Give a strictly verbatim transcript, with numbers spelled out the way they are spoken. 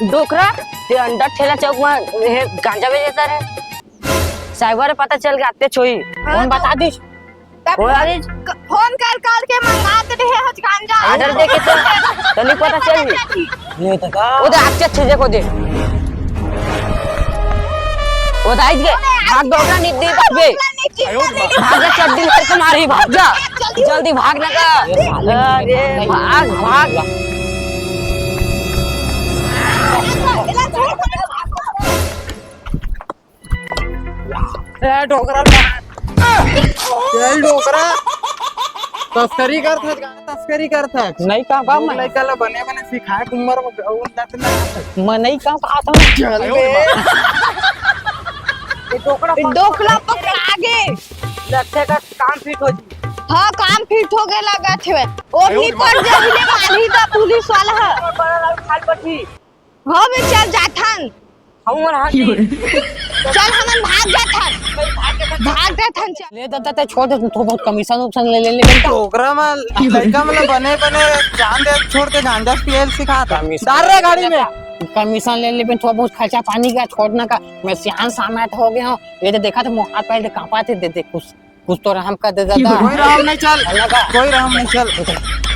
डोकरा, ते अंडा ठेला चौक में हे गांजा बेचता रे। साइबर पता चल के आते छोई। हाँ, कौन तो बता दिस? तब ओ यार। क-, फोन कर कर के मंगात रहे हच गांजा। ऑर्डर दे के तो तनी पता चल। ये तो का? ओ दे, अच्छे अच्छे देखो दे। ओ दे, आइज गे। भाग डोकरा, निक दे भाग बे। भाग जा, चड्डी लेकर के मारी, भाग जा। जल्दी भाग ना का। अरे भाग, भाग। ए डोकरा, ए डोकरा, तस्करी करथस, तस्करी करथस। नहीं का, का मैं? लइका ला बने बने सिखाए, उमर में गऊ लत ना। मैं नहीं का, का था? चल बे। ये डोकरा, डोकरा पकड़ा गे। लगथे का काम फिट हो जी। हाँ, काम फिट हो गे लगथे। ओ निपट जाही ले मारही त पुलिस वाला ह। बड़ा लाल खाल पट्टी। हो बे, चल जाथन। हमर हाथी। चल, हमन भाग जाथन। भाग जाथन, चल। ले दादा, ते छोड़ दे, तू बहुत कमीशन उमीशन ले ले, लेकिन तो ओकरा में लइका मन बने बने जान दे, छोड़ के गांजा पिए ल सिखात। कमीशन डाल रे गाड़ी में। कमीशन ले ले, लेकिन थोड़ा बहुत खर्चा पानी का छोड़ना का। मैं सियान सामत हो गया हूँ। ये तो देखा तो मुँह हाथ पैर कांपा थे, दे दे कुछ, कुछ तो रहम कर दे दादा। कोई रहम नहीं चल, लगा। कोई रहम नहीं चल।